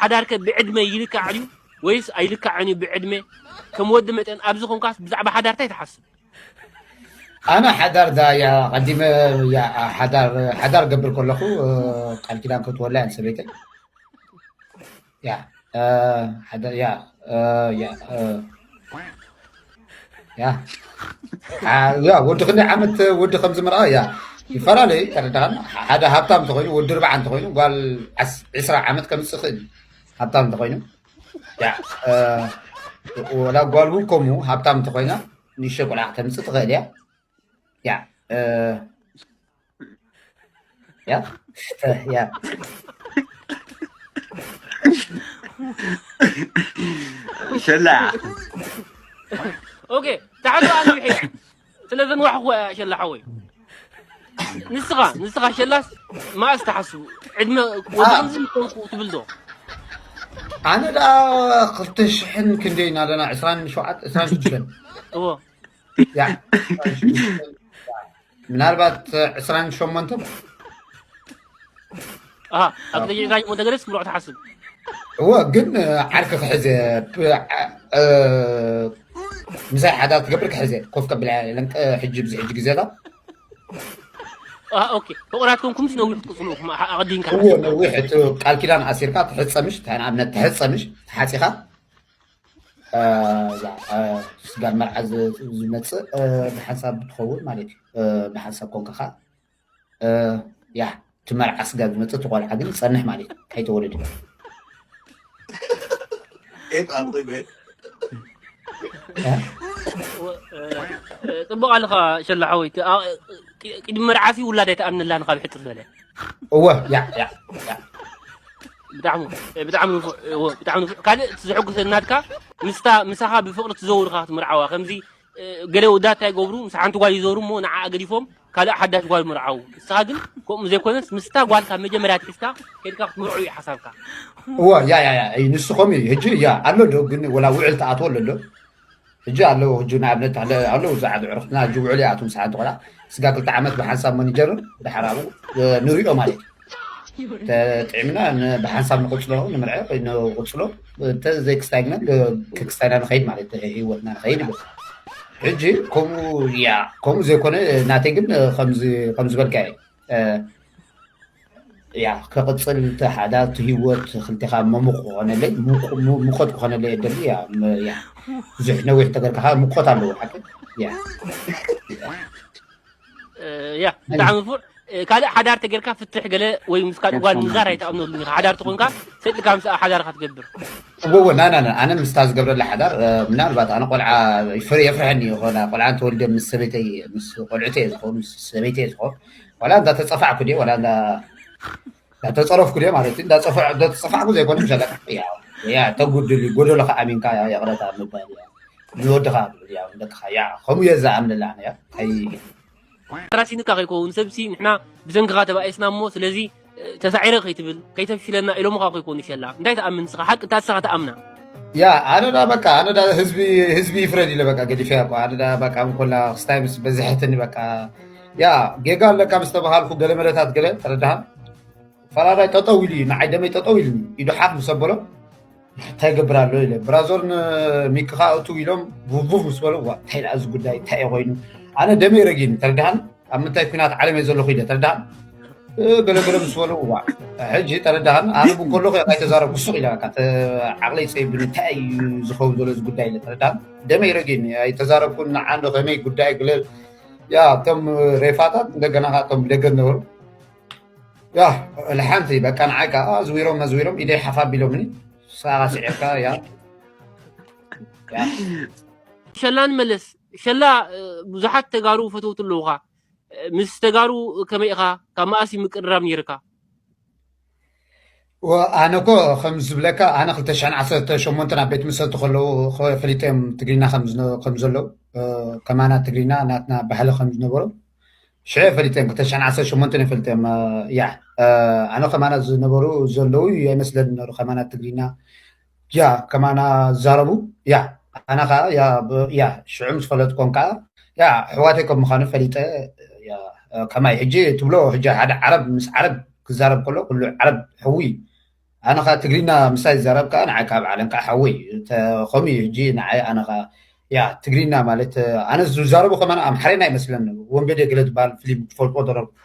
ሓዳርከ ብዕድመ ይልካዕ ድዩ ወይስ ኣይልካዕን እዩ ብዕድመ? ከም ወዲ መጠን ኣብዚ ኮንካስ ብዛዕባ ሓዳር እንታይ ትሓስብ? ኣነ ሓዳር ዳ ያ ቀዲመ ያ ሓዳር ሓዳር ገብር ከለኹ እ፣ ቃል ኪዳን ክትወላ ያን ሰበይተይ ያ እ፣ ሓዳር ያ እ፣ ያ እ፣ ያ ኣ፣ ያ ወዲ ክንደይ ዓመት ወዲ ከም ዝምርኣ ያ ይፈላለዩ ተረዳኸና። ሓደ ሃብታም እንተኮይኑ ወዲ ርብዓ እንተኮይኑ ጓል ዓስ- ዕስራ ዓመት ከምፅእ ይኽእል እዩ። ሃብታም እንተኮይኑ ያ እ፣ ወላ ጓል እውን ከምኡ ሃብታም እንተኮይና ንእሽተይ ቆልዓ ከተምፅእ ትኽእል እያ። ያ እ፣ ያ ሽተ ያ ሸላ ኦኬ፣ ትሓቶ ኣንዊሐ ስለ ዘንዋሕኹ ሸላ ሓወይ። ንስኻ ንስኻ ሸላስ ማእስ ትሓስቡ ዕድመ ወዲ ከምዚ ምኮንኩ ትብል ዶ? ኣነ ደኣ ክልተ ሽሕን ክንደይ ኢና ኣለና ዕስራን ሸውዓተ ዕስራን ሽዱሽተን እዎ ያ ምናልባት ዕስራን ሸሞንተ ኣሃ ኣብ ክልተ ሽሕን ሸሞንተ ገለስ ምሩዕ ትሓስብ እወ ግን ዓርኪ ክሕዘ ብ- እ፣ ምሳይ ሓዳር ትገብር ክሕዘ ኮፍ ከብላ ለንቀ ሕጂ ብዚ ሕጂ ግዜታት ኣሃ ኦኬ ፍቑራት ኮንኩም ነዊሕ ክትቅፅሉ ኢኹም ኣቐዲምካ እዎ ነዊሕ እቲ ቃል ኪዳን ኣሲርካ ትሕፀምሽ እንታይ ንኣብነት ትሕፀምሽ ተሓፂኻ እ፣ እዛ፣ እ፣ ስጋብ መርዓ ዝ- ዝመፅእ እ፣ ብሓንሳብ ትኸውን ማለት እዩ እ፣ ብሓንሳብ ኮንካ ከዓ እ፣ ያ እቲ መርዓ ስጋብ ዝመፅእ እቲ ቆልዓ ግን ይፀንሕ ማለት እዩ ከይተወለደ ጽቡቕ ኣለኻ ሸላ ሓወይ። ቅድሚ መርዓሲ ውላድ ኣይተኣምነላን ካብ ሕፅር ዝበለ እወ ያ ያ ያ ብጣዕሚ ብጣዕሚ ንፉዕ እወ፣ ብጣዕሚ ንፉዕ። ካልእ እቲ ዘሐጉሰኒ ናትካ ምስታ ምሳኻ ብፍቕሪ ትዘውርካ ትምርዓዋ ከምዚ እ፣ ገለ ወዳት እንታይ ይገብሩ ምስ ሓንቲ ጓል ይዘውሩ እሞ ንዓኣ ገዲፎም ካልእ ሓዳሽ ጓል ምርዓዉ። ንስኻ ግን ከምኡ ዘይኮነስ ምስታ ጓል ካብ መጀመርያ ኣትሒዝካ ከይድካ ክትምርዑ እዩ ሓሳብካ። እወ ያ ያ ያ እዩ ንሱ ከምኡ እዩ ሕጂ ያ ኣሎ ዶ ግን ወላ ውዕል ተኣትዎ ኣሎ ዶ ሕጂ ኣለዉ ሕጂ ንኣብነት ኣለዉ ዝዓዱ ዕርክትና ሕጂ ውዕል ይኣትዉ ምስ ሓንቲ ቆልዓ ስጋ ክልተ ዓመት ብሓንሳብ መኒጀርን ድሓር ኣብኡ ንሪኦ ማለት እዩ ተጥዕምና ብሓንሳብ ንቕፅሎ ንምርዐ ንቕፅሎ እንተዘይክስታይ ግና ክክስታይና ንኸይድ ማለት ህይወትና ንኸይድ ይብል ሕጂ ከምኡ ያ ከምኡ ዘይኮነ ናተይ ግን ከም ዝበልካ ያ ክቕፅል እቲ ሓዳር እቲ ህይወት ክልቴኻ መሙቕ ክኾነለይ ሙቐት ክኾነለይ የደሊ ብዙሕ ነዊሕ ተገርካኻ ሙቆት ኣለዎ ሓቂ ያ ብጣዕሚ ንፉዕ ካልእ ሓዳር ተጌርካ ፍትሕ ገለ ወይ ምስ ካልእ ጓል ምዛር ኣይተኣምነሉን ኢኻ ሓዳር ተኾንካ ሰጥልካ ምስ ሓዳርካ ትገብር እወ ናና ኣነ ምስታ ዝገብረላ ሓዳር ምናልባት ኣነ ቆልዓ ይፈር የፍርሐኒ ይኾና ቆልዓ እንተወልደ ምስ ሰበይተይ ምስ ቆልዕተ እየ ዝኾን ምስ ሰበይተ እየ ዝኾን ዋላ እንዳ ተፀፋዕኩ ድየ ዋላ እንዳ ተፀረፍኩ ድየ ማለት እዩ እንዳ ተፀፋዕኩ ዘይኮነ ምሸለካ ተጉድል ጎደሎካ ኣሚንካ ይቕረታ ምባል ንወድኻ ደቅኻ ከምኡ እየ ዝኣምነላ ኣነ ተራሲንካ ከይከውን ሰብሲ ንሕና ብሰንክኻ ተባኢስና እሞ ስለዚ ተሳዒረ ከይትብል ከይተፍሽለና ኢሎምኻ ከይኮኑ ይሸላ እንታይ ተኣምን ንስኻ ሓቂ እታ ንስኻ ተኣምና ያ ኣነ ዳ በቃ ኣነ ዳ ህዝቢ ህዝቢ ይፍረድ ኢለ በቃ ገዲፈ እኮ ኣነ ዳ በቃ እንኮላ ክስታይ ምስ በዝሐትኒ በቃ ያ ጌጋ ኣለካ ምስ ተባሃልኩ ገለ መለታት ገለ ተረዳሃ ፈራዳይ ጠጠው ኢሉ እዩ ንዓይ ደመይ ጠጠው ኢሉ ኢዱ ሓፍ ምስ ኣበሎ እንታይ ይገብር ኣሎ ኢለ ብራዞር ንሚክኻ እቱ ኢሎም ቡቡፍ ምስ በሉ ዋ እንታይ ደኣ እዚ ጉዳይ እንታይ እዩ ኮይኑ ኣነ ደመይ ረጊኒ ተረዳሃኒ ኣብ ምንታይ ኩናት ዓለም እየ ዘለኹ ኢለ ተረዳሃኒ ገለገለ ምስ በሉ ዋ ሕጂ ተረዳሃኒ ኣነ ብከለኹ እየ ኣይተዛረብኩ ሱቕ ኢለ በቃ ዓቕለይ ፀይብኒ እንታይ እዩ ዝኸውን ዘሎ እዚ ጉዳይ ኢለ ተረዳሃኒ ደመይ ረጊኒ ኣይተዛረብኩን ንዓ እንዶ ከመይ ጉዳይ ግለል ያ እቶም ሬፋታት እንደገና እቶም ደገ ነበሩ ያ ለሓንቲ በቃ ንዓይ ከዓ ኣዝዊሮም ኣዝዊሮም ኢደይ ሓፍ ኣቢሎምኒ ሳራ ስዒርካ ያ ሸላ ንመለስ ሸላ ብዙሓት ተጋሩ ፈተውቲ ኣለውካ ምስ ተጋሩ ከመይ ኢኻ ካብ መኣሲ ምቅርራብ ነይርካ ኣነ ኮ ከም ዝብለካ ኣነ ክልተ ሽሕን ዓሰርተ ሸሞንተን ኣብ ቤት መሰልቲ ከለዉ ፈሊጦም ትግርኛ ከም ዘለዉ ከማና ትግርኛ ናትና ባህሊ ከም ዝነበሩ ሽዑ ፈሊጠን ክልተ ሽሕን ዓሰርተ ሸሞንተን ፈሊጠን ያ ኣነ ከማና ዝነበሩ ዘለዉ ኣይመስለኒ ነሩ ከማና ትግርኛ ያ ከማና ዝዛረቡ ያ ኣነ ከዓ ያ ሽዑ ምስ ፈለጥኮም ከዓ ያ ኣሕዋተይ ከም ምዃኑ ፈሊጠ ከማይ ሕጂ ትብሎ ሕጂ ሓደ ዓረብ ምስ ዓረብ ክዛረብ ከሎ ኩሉ ዓረብ ሕዊ ኣነ ኸዓ ትግርኛ ምሳይ ዝዛረብ ከዓ ንዓይ ካብ ዓለም ከዓ ሓወይ እዩ። ተ-፣ ከምኡ እዩ። ሕጂ ንዓይ ኣነ ኸዓ ያ ትግርኛ ማለት፣ ኣነ ዝዛረቡ ከማን ኣምሓርኛ ኣይመስለኒ። ወንበዴ ገለ ዝበሃል ፊልም ትፈልጦ ዶ ነርኩም?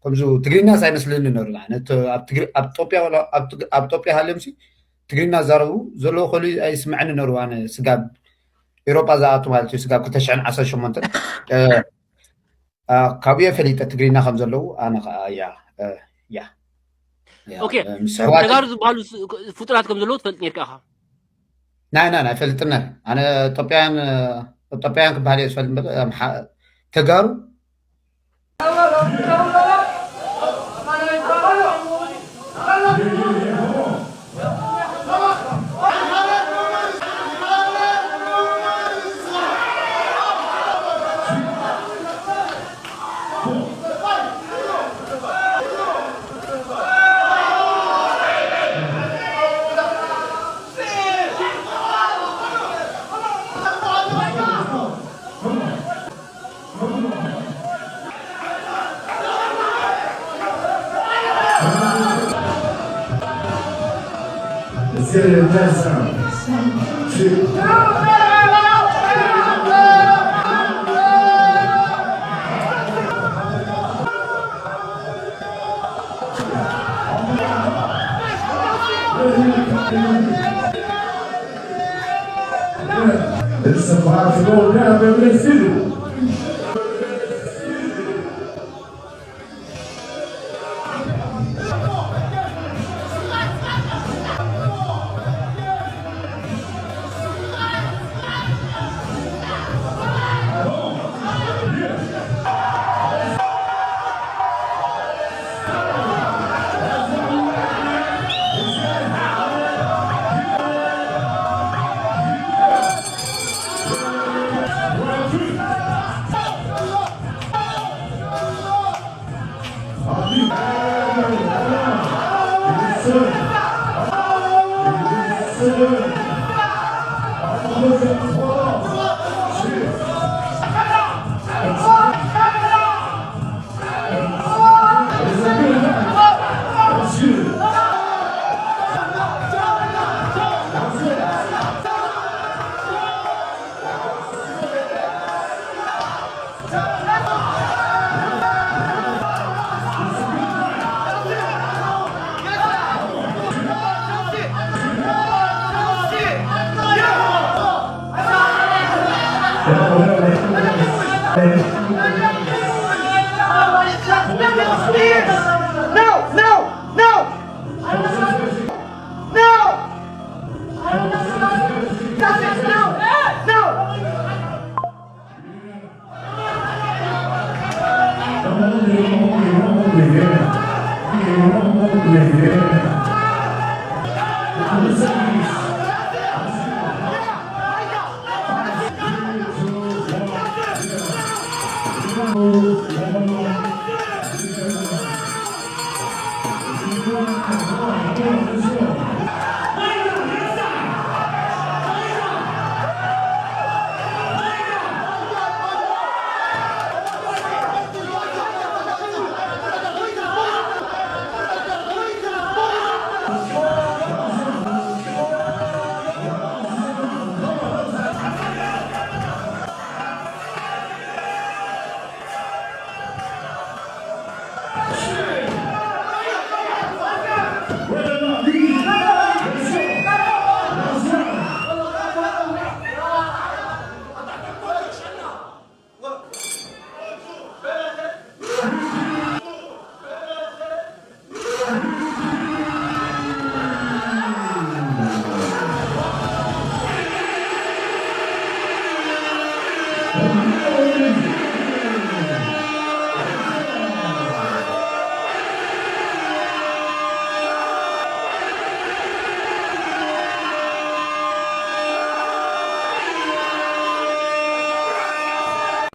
ከምዚ ትግርኛስ ኣይመስለኒ ነሩ። ኣነ ተ-፣ ኣብ ትግሪ-፣ ኣብ ኢትዮጵያ ወላ ኣብ ትግ-፣ ኣብ ኢትዮጵያ ሃለምሲ ትግርኛ ዝዛረቡ ዘለዉ ከሉ ኣይስምዐኒ ነሩ። ኣነ ስጋብ ኤውሮጳ ዝኣቱ ማለት እዩ፣ ስጋብ ክልተ ሽሕን ዓሰርተ ሸሞንተን፣ እ፣ እ፣ ካብኡ እየ ፈሊጠ ትግርኛ ከም ዘለዉ። ኣነ ኸዓ ያ፣ እ፣ ያ፣ ያ፣ ኦኬ። እ፣ ምስ ኣሕዋተይ ተጋሩ ዝበሃሉ ስ-፣ ፍጡራት ከም ዘለዉ ትፈልጥ ነርካ ኢኻ? ናይ፣ ናይ፣ ናይ፣ ኣይፈልጥን ነር። ኣነ ኢትዮጵያን፣ እ፣ ኢትዮጵያን ክበሃል እየ ዝፈልጥ እምበር፣ ኣምሓ-፣ ተጋሩ It's about to go down, baby. Let's see. No, no, no! No! That's it, no! No!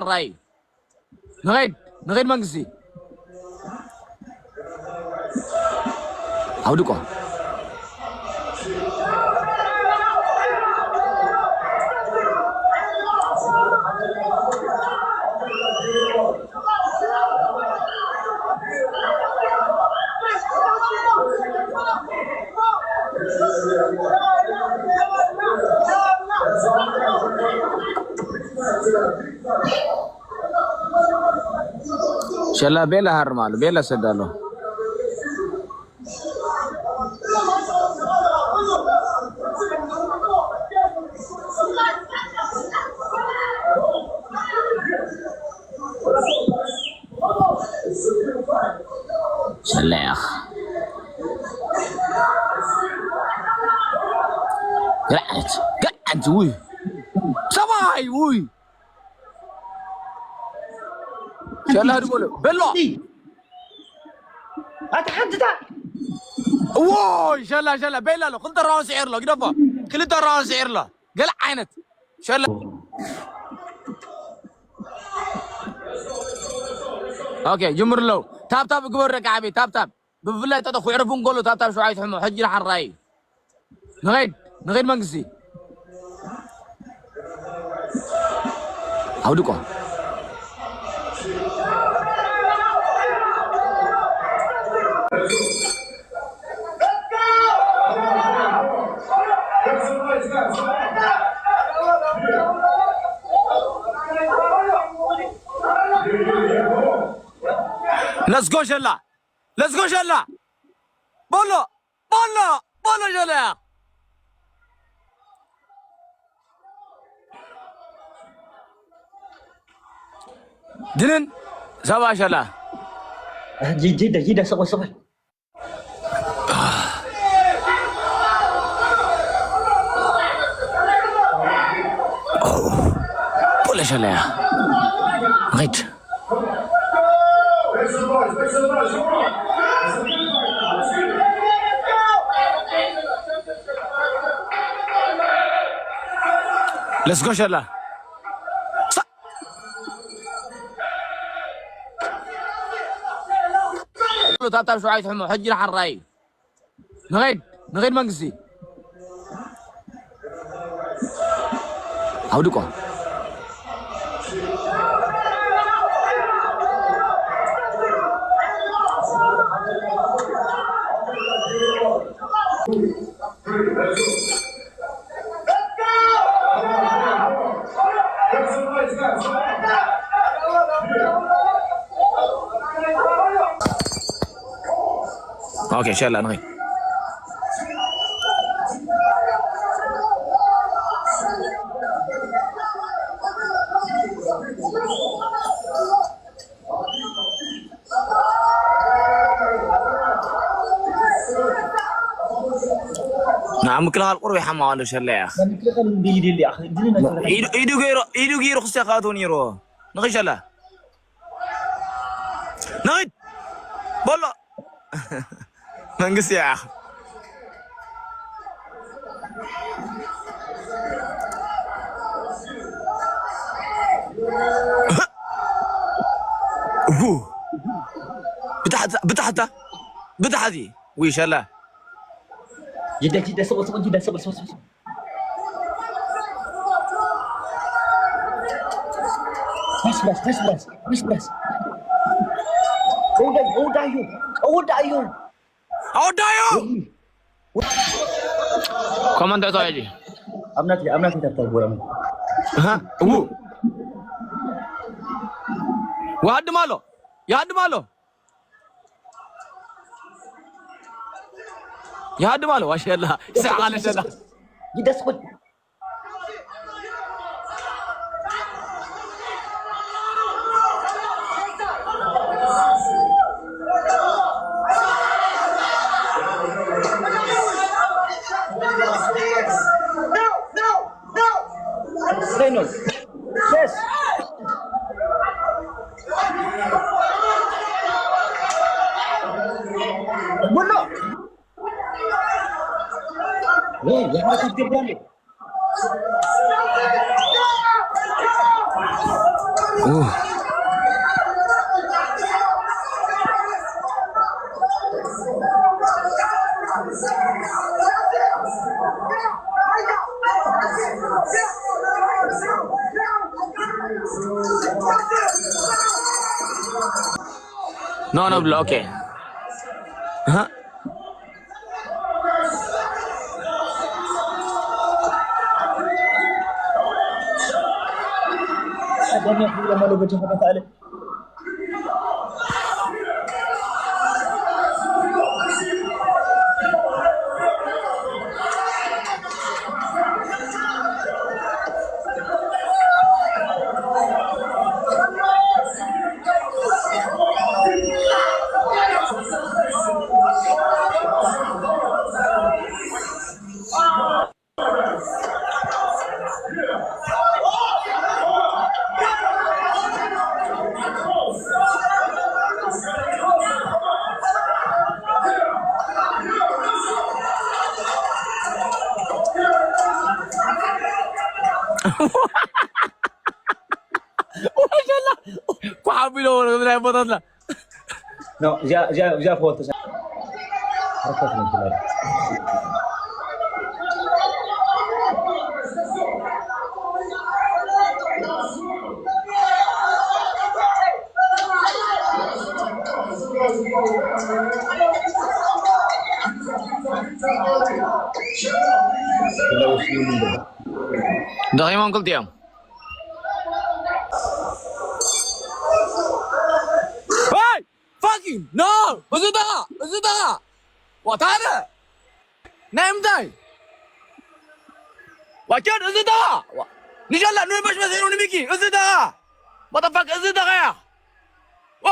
ራይ ንኸይድ ንኸይድ መንግስቲ ኣውድቆ። ሸላ ቤላ ሃርም ኣሎ፣ ቤላ ሰዳ ኣሎ። ሸላ ያኽ። ገርዓት፣ ገርዓት፣ ውይ። ሰማይ፣ ውይ። ሸላ ድበሎ፣ በሎ። ኣታ ሓንቲ እታ። ዎይ፣ ሸላ፣ ሸላ፣ ቤላ ኣሎ። ክልተ ራውን ስዒር ኣሎ፣ ግደፎ። ክልተ ራውን ስዒር ኣሎ። ገለ ዓይነት። ሸላ። ኦኬ፣ ጅምር ኣለዉ። ታብታብ ግበር ደቂ ዓበይ፣ ታብታብ። ብፍላይ ጠጠ ኩዕርፉ እንከሎ ታብታብ ሸውዓይ ትሕሞ፣ ሕጂ ደሓን ራእይ። ንኸይድ፣ ንኸይድ መንግስቲ። ኣውድቆ። Let's go ሸላ። Let's go ሸላ። ቦሎ፣ ቦሎ፣ ቦሎ ሸላ። ድንን ሰባ ሸላ። ጂዳ ጂዳ ሰቆ ሰቆ። ቦሎ ሸላ። ሪድ። Let's go ሸላ። ታብታብ ሸውዓይ ትሕሞ፣ ሕጂ ደሓን ራእይ። ንኸይድ፣ ንኸይድ መንግስቲ። ኣውድቆ። ኦኬ፣ ሸላ ንኸይድ። ንዓ ምክልኻል ቁሩብ ይሓምቕ ኣሎ ሸላ ያኽ። ምክልኻል እንዲ ኢዱ ኢሉ፣ ኢዱ ገይሩ፣ ኢዱ ገይሩ ክስተ ክኣትዎ ነይርዎ። ንኸይድ ሸላ። ንኸይድ። በሎ። መንግስቲ ያኽ። እሁ። ብታሕታ፣ ብታሕታ፣ ብታሕቲ። ውይ ሸላ። ጅዳ፣ ጅዳ፣ ስቕ፣ ስቕ፣ ጅዳ፣ ስቕ፣ ስቕ፣ ስቕ። ቀስ በል፣ ቀስ በል፣ ቀስ በል። እውዳይ፣ እውዳዩ፣ እውዳዩ። ኣወዳዮ። ኮመንት ኣጻዋጂ። ኣብናት፣ ኣብናት ተተጎረም። ሃ፣ ው። ወሃድም ኣሎ። ይሃድም ኣሎ። ይሃድም ኣሎ። ዋሸላ። ይስዓለ ሸላ። ይደስኩል። No, no, bloque. Aha. ለሚያ ክብሎ መሎ በጃ ከተሳእለ። ወሸላ ኳሓ ቢሎ ወረ ናይ ቦታትና። No, እዚኣ እዚኣ እዚኣ ፎልት እዛ። ሓረካት ነው ትላለች። ደኺሞም ክልቲኦም። Hey! Fuck you! No! እዚ ደኻ! እዚ ደኻ! ዋታደ! ናይ ምንታይ? ዋቸድ እዚ ደኻ! ዋ- ንሸላ ንበሽ መሲሉ ንሚኪ እዚ ደኻ! What the fuck እዚ ደኻ እያ! ዋ!